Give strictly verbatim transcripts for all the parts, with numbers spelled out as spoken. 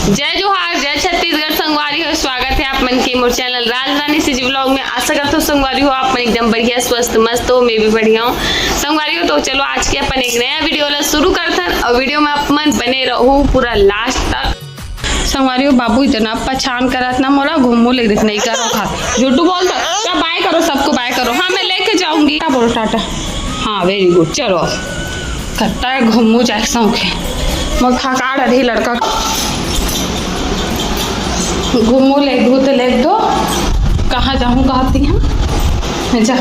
जय जोहार, जय छत्तीसगढ़ संगवारी हो, स्वागत है आप मन के मोर चैनल राजरानी सीजी व्लॉग में। आशा करत हो संगवारी हो आप मन एकदम बढ़िया, स्वस्थ, मस्त हो, मैं भी बढ़िया हूँ संगवारी हो। तो चलो आज के अपन एक नया वीडियो ला शुरू करथन और वीडियो में आप मन बने रहो पूरा लास्ट तक। संगवारी हो, बाबू इतना पछान करत ना मोला, घुम्मू ले देख नहीं करो खा। झूठू बोल दो, क्या बाय करो, सबको बाय करो। हाँ, मैं लेके जाऊंगी। क्या बोलो, टाटा। हाँ, वेरी गुड, चलो अब। कत्ता है घुम्मू जाए सौंखे। मोर खा काट अभी लड़का। घुम्मू ले दो तो ले दो। कहाँ जाऊँ कहती हैं? जा।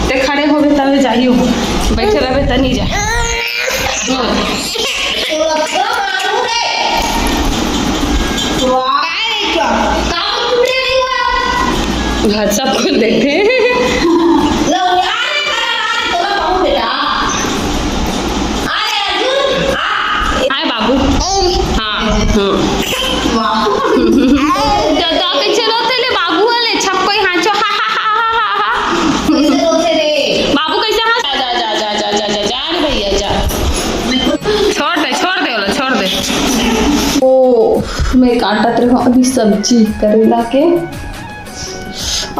ते खड़े होबे तबे जाइयो। बैठे रहबे त नहीं जाए। घर सब कुछ देखे। आए बाबू। हाँ। हम्म। तो, तो कैसे रोते ले बाबू वाले? छक्को ही हाँचो, हा, हा, हा। बाबू कैसे हाँस-, जा, जा, जा, जा, जा, जा, जा, जा रे भैया, जा। छोड़ दे, छोड़ दे, बोलो, छोड़ दे। ओ, मैं काटत रहो अभी सब्जी करेला के।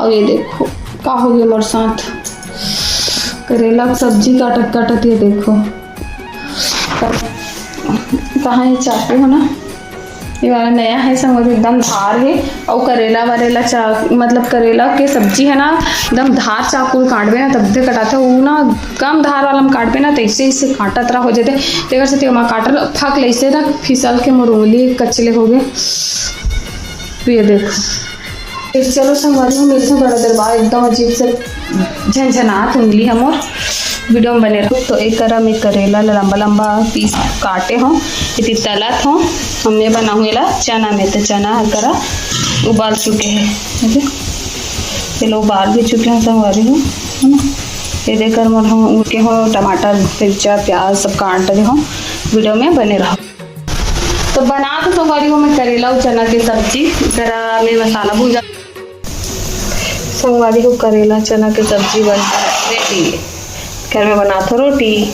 और ये देखो, का हो गया मोर साथ, करेला के सब्जी काटत काटत, ये देखो, कहाँ ये चाकू है ना, ये वाला नया है, समझ एकदम धार है। और करेला वरेला चा-, मतलब करेला के सब्जी है ना, एकदम धार चाकू काटबे ना, तब से कटाते हो ना, कम धार वाला में काटबे ना, तो ऐसे ऐसे काटत रहा हो जाते। तेकर से तेमा काटल फक ले से ना, फिसल के मोर उंगली कचले हो गए। तो ये देखो, फिर चलो संगवारी हो, मेरे से बड़ा दरबार एकदम अजीब से झनझनात उंगली है मोर। वीडियो में बने रहो। तो एक करा में करेला ला लंबा लंबा पीस काटे हो, इति तलत हो। हमने बनाहूँ एला चना में, तो चना हर करा उबाल चुके हैं, ठीक है? ये लो उबाल भी चुके हैं संगवारी हो, है ना? ये देखकर मोर हम उनके हो टमाटर, मिर्चा, प्याज सब काट रहे हो। वीडियो में बने रहो। तो बना तो संगवारी हो मैं करेला और चना के सब्जी, जरा मैं मसाला भूंजा। संगवारी हो करेला चना के सब्जी बन रेडी। घर में बना तो रोटी।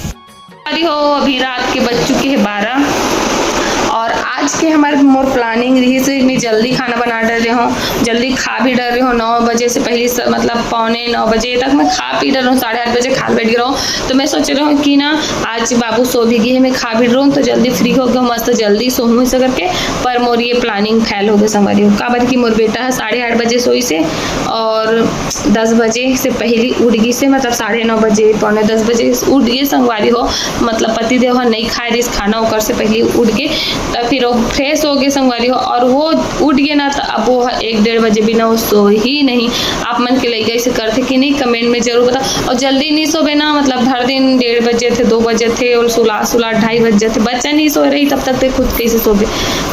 संगवारी हो अभी रात के बज चुके हैं बारह और आज के हमारे मोर प्लानिंग रही से मैं जल्दी खाना बना डर रहे हो, जल्दी खा भी डर रहे हो। नौ बजे से पहले स-, मतलब पौने नौ बजे तक मैं खा पी डर रहा हूँ, साढ़े आठ बजे खा बैठ रहा हूँ। तो मैं सोच रहा हूँ कि ना आज बाबू सो भी गए, मैं खा भी रहा हूँ तो जल्दी फ्री हो गया, मस्त जल्दी सोहूँ ऐसा करके। पर मोर ये प्लानिंग फेल हो गई संगवारी हो, काबर कि मोर बेटा है साढ़े आठ बजे सोई से और दस बजे से पहली उठ गई से, मतलब साढ़े नौ बजे पौने दस बजे उठ गए संगवारी हो। मतलब पति देव ह नहीं खाए रहिस खाना, ओकर से पहली उठ के तब फिर वो फ्रेश हो गए संगवारी हो। और वो उठ गए ना तो अब वो एक डेढ़ बजे बिना वो सो ही नहीं। आप मन के लइका ऐसे करते कि नहीं, कमेंट में जरूर बताओ। और जल्दी नहीं सोबे ना, मतलब भर दिन डेढ़ बजे थे, दो बजे थे और सुला सुला ढाई बज जाते, बच्चा नहीं सो रही तब तक ते खुद कैसे सोबे?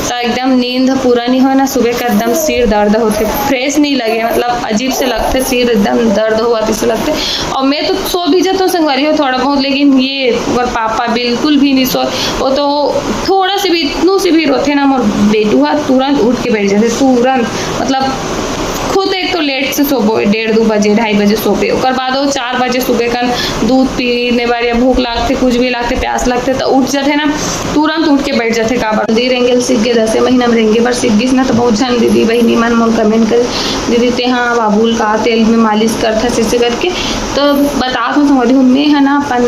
तो एकदम नींद पूरा नहीं हो ना, सुबह का एकदम सिर दर्द होते, फ्रेश नहीं लगे, मतलब अजीब से लगते, सिर एकदम दर्द हुआ ऐसे लगते। और मैं तो सो भी जाता हूँ संगवारी हो थोड़ा बहुत, लेकिन ये अगर पापा बिल्कुल भी नहीं सो, वो तो थोड़ा से भी, इतनू से भी रोते ना मोर बेटुआ तुरंत उठ के बैठ जाते, तुरंत। मतलब खुद एक तो लेट से सोबो, डेढ़ दो बजे, ढाई बजे सोबे, ओकर बाद वो चार बजे सुबह कन दूध पीने बर या भूख लागते, कुछ भी लागते, प्यास लगते तो उठ जाते ना, तुरंत उठ के बैठ जाते। काबर दीदी रेंगे ल सीख गए, दसे महीना में रेंगे बर सीख गिस ना, तो बहुत झन दीदी बहिनी मन मोर कमेंट कर, दीदी ते हाँ बाबू ल का तेल में मालिश करथस ऐसे करके। तो बता दूँ संगवारी हो, मैं है ना अपन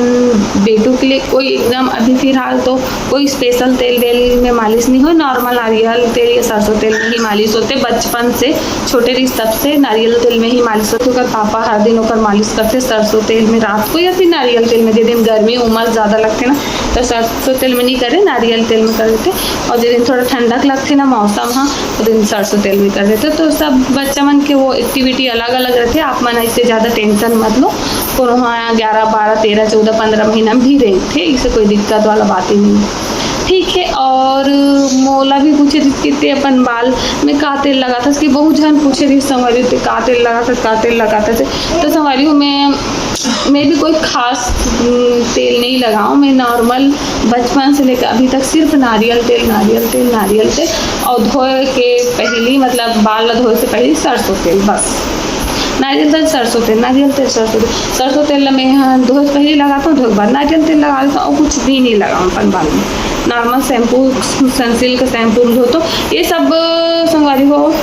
बेटू के लिए कोई एकदम अभी फिलहाल तो कोई स्पेशल तेल वेल में मालिश नहीं हो, नॉर्मल नारियल तेल या सरसों तेल में ही मालिश होते। बचपन से छोटे रहिस तब से नारियल तेल में ही मालिश होते। ओकर पापा हर दिन ओकर मालिश करते सरसों तेल में रात को या फिर नारियल तेल में। जे दिन गर्मी उमस ज़्यादा लगते ना तो सरसों तेल में नहीं करे, नारियल तेल में कर देते। और जे दिन थोड़ा ठंडक लगते ना मौसम हाँ, वो दिन सरसों तेल में कर देते। तो सब बच्चा मन के वो एक्टिविटी अलग अलग रहते। आप मन इससे ज़्यादा टेंशन मत लो। कोनो हाँ ग्यारह बारह तेरह चौदह पन्द्रह महीना में भी रेंगथे, इसे कोई दिक्कत वाला बात ही नहीं। ठीक है, और मोला भी पूछे रिहिस कि ते अपन बाल में का तेल लगाथस, कि बहुत झन पूछे रिहिस संगवारी हो, ते का तेल लगाथस, का तेल लगाथस। तो संगवारी हो, मैं, मैं भी कोई खास, हम्म, तेल नहीं लगाऊँ। मैं नॉर्मल बचपन से लेकर अभी तक सिर्फ नारियल तेल, नारियल तेल, नारियल तेल और धोए के पहली, मतलब बाल ला धोए से पहली सरसों तेल, बस। नारियल तेल, सरसों तेल, नारियल तेल, सरसों तेल। सरसों तेल ला मैं, हाँ, धोए से पहली लगाता हूँ, धोए के बाद नारियल तेल लगा लेता हूँ और कुछ भी नहीं लगाऊँ अपन बाल में। नॉर्मल शैम्पू, सनसिल्क शैम्पू लो, तो ये सब, अ, संगवारी हो,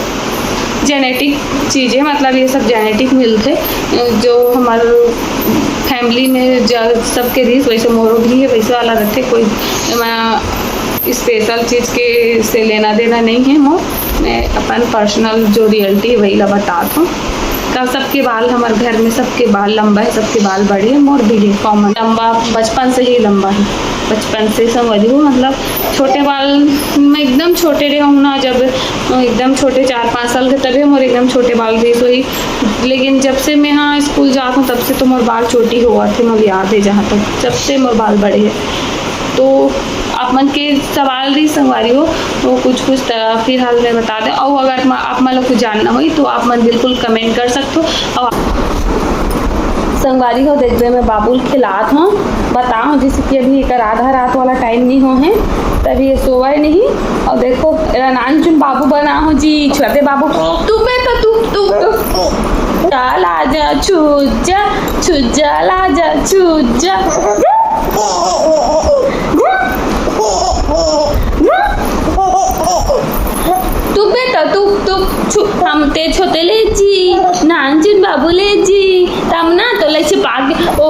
जेनेटिक चीज़ें, मतलब ये सब जेनेटिक मिलथे, अ, जो हमर फैमिली में ज-, सबके रिहिस, वैसे मोरो भी है, वैसे वाला रथे, कोई एमा स्पेशल चीज़ के से लेना देना नहीं है मोर। मैं अपन पर्सनल जो रियलिटी है, वही ला बतात हूँ। का सबके बाल, हमर घर में सबके बाल लंबा है, सबके बाल बड़े हैं, मोर भी है कॉमन लंबा, बचपन से ही लंबा है, बचपन से समझ लो, मतलब छोटे बाल, मैं एकदम छोटे रहे हूँ ना, जब एकदम छोटे चार पाँच साल के, तभी मोर एकदम छोटे बाल रहिस होही। लेकिन जब से मैं हाँ स्कूल जात हूँ, तब से तो मोर बाल चोटी होवत हे, मोर याद है जहाँ तक, जब से मोर बाल बड़े हैं। तो आप मन के सवाल रही संगवारी हो, वो कुछ कुछ त-, फिलहाल मैं बता दें। और अगर म-, आप मन ला कुछ जानना होई, तो आप मन बिल्कुल कमेंट कर सकते हो। और संगवारी हो, देखबे, मैं बाबू ल खिलात हूँ, बता हूँ, जैसे कि अभी एकर आधा रात वाला टाइम नहीं हो है, तभी ये सोवा नहीं। और देखो, एला नानचुन बाबू बना हो जी, छोटे बाबू, तू बे तो तू, तू, तू, चल आ जा, छू जा, छू जा, ला जा, छू जा। तू बे तो तू, तू, छू, हम ते छोटे ले जी, नानचुन बाबू ले जी, तब ना तो ले छिपा के, ओ,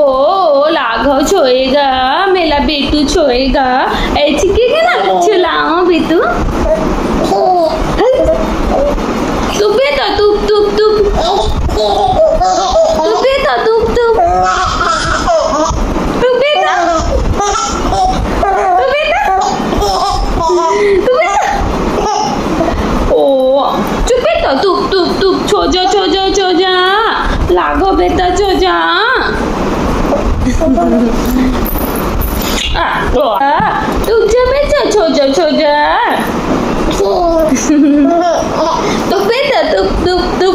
ओ, लाघव छोएगा, मेला बेटू छोएगा, ऐसी के ना, छुलाओ बेटू। तू बे तो तू, तू, तू। तू बे तो तू, तू। तू बे तो। तू बे तो। तू बे तो। ओ, चुप बे तो तू, तू, तू। छो जा, छो जा, छो जा। लागो बेटा, छो जा। आ, ओ, आ, तू जा बेटा, छो जा, छो जा। तू बेटा, तू, तू, तू।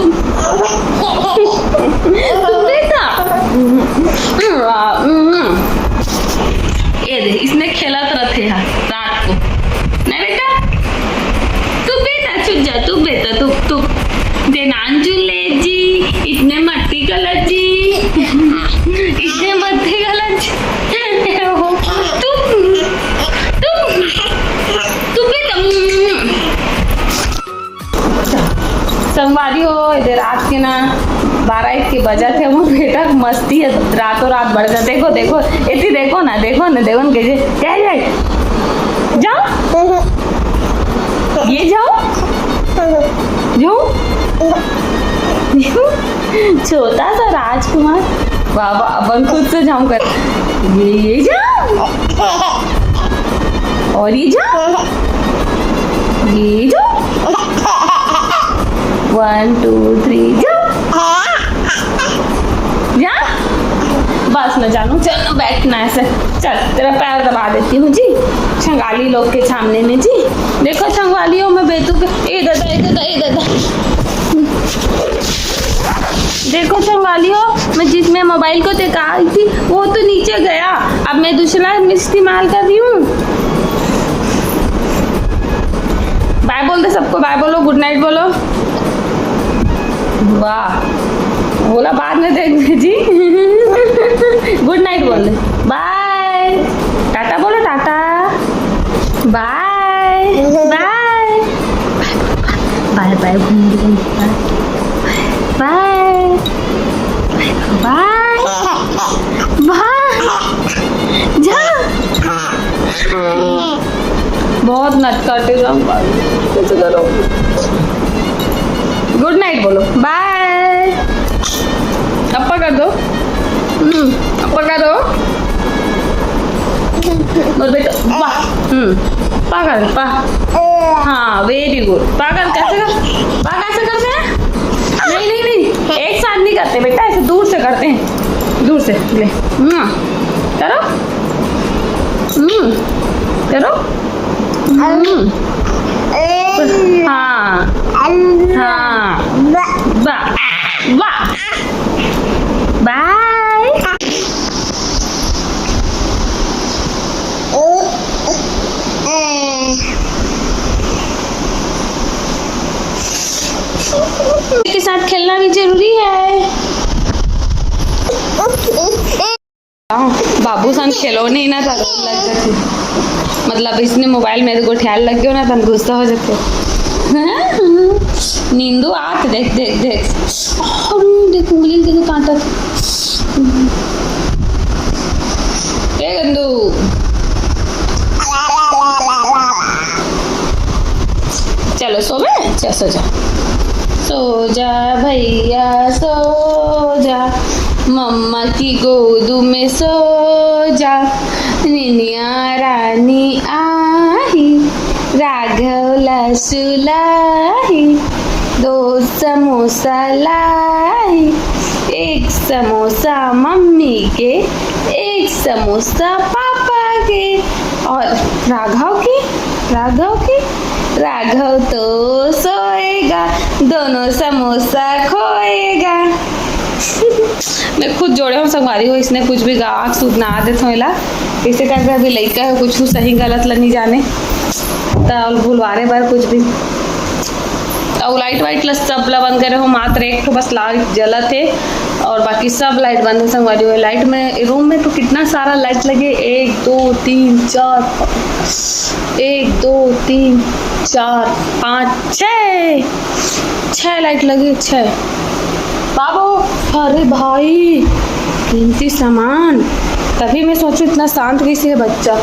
तू बेटा। ये दे, इसने खेलत रहते हैं रात को। नहीं बेटा? तू बेटा, छुप जा, तू बेटा, तू, तू। दे नानचुन ले जी, इतने मट्टी कलर जी। इतने मट्टी कलर जी। तू, तू, तू बेटा। संगवारी हो, एदे रात के ना बारह एक के बजत हे, मोर बेटा के मस्ती है, रातों रात बढ़ जात। देखो, देखो, एती देखो ना, देखो ना, देखो ना, कैसे, क्या है? जाओ, ये जाओ, जाओ। छोटा सा राजकुमार, बाबा, अपन खुद से जाऊं कर, ये, ये जाओ, और ये जाओ, ये जाओ, वन, टू, थ्री, जाओ, जा। बस ना जानू, चल ना, बैठ ना ऐसे, चल, तेरा पैर दबा देती हूँ जी, छंगाली लोग के सामने में जी। देखो छंगालियों में बेतू के, ए दादा, ए दादा, ए दादा। देखो छंगालियों, मैं जिसमें मोबाइल को टेकाई थी, वो तो नीचे गया। अब मैं दूसरा इस्तेमाल कर रही हूँ। बाय बोल दे सबको, बाय बोलो, गुड नाइट बोलो। वाह, बोला बाद में देख जी। गुड नाइट बोल दे, बाय, टाटा बोलो, टाटा, बाय, बाय, बाय, बाय, बाय, बाय, बाय, बाय, जा। बहुत नटखट है, कुछ करो। गुड नाइट बोलो, बाय। अप्पा कर दो। हम्म, अप्पा कर दो। बोल बेटा, वाह। हम्म, पा कर, पा। हाँ, वेरी गुड। पा कर, कैसे कर? पा कैसे करते हैं? नहीं, नहीं, नहीं, एक साथ नहीं करते बेटा, ऐसे दूर से करते हैं, दूर से। ले, हम्म, करो। हम्म, करो। हम्म। हाँ। हाँ। वाह। वाह। बाय। के साथ खेलना भी जरूरी है। बाबू सन खेलो नहीं ना, तब लग जाती। मतलब, इसने मोबाइल में गोठियाल लग गयो ना, तब गुस्सा हो जाते। नींदू आत, देख, देख, देख। अरे, देख, उंगली देख, कांटा। ए गंदू। चलो, सो गए? चल, सो जा। सो जा भैया, सो जा, मम्मा की गोद में सो जा। निनिया रानी आही, राघव ला सुलाही, दो समोसा लाही, एक समोसा मम्मी के, एक समोसा पापा के। और राघव के, राघव के, राघव तो सोएगा, दोनों समोसा खोएगा। मैं खुद जोड़े हूँ संगवारी हो, इसने कुछ भी गा सुना देत हूँ एला। इसे करके अभी लइका है, कुछ सही गलत ल नहीं जाने, त भुलवाने बर कुछ भी। अउ लाइट वाइट ला सब ला बंद करे हो, मात्र एक ठो बस लाइट जलत है और बाकी सब लाइट बंद है संगवारी हो। लाइट में, रूम में तो कितना सारा लाइट लगे, एक, दो, तीन, चार, एक, दो, तीन, चार, पाँच, छः, छः लाइट लगे, छः। बाबू, अरे भाई, कीमती सामान। तभी मैं सोचूं, इतना शांत कैसे है बच्चा।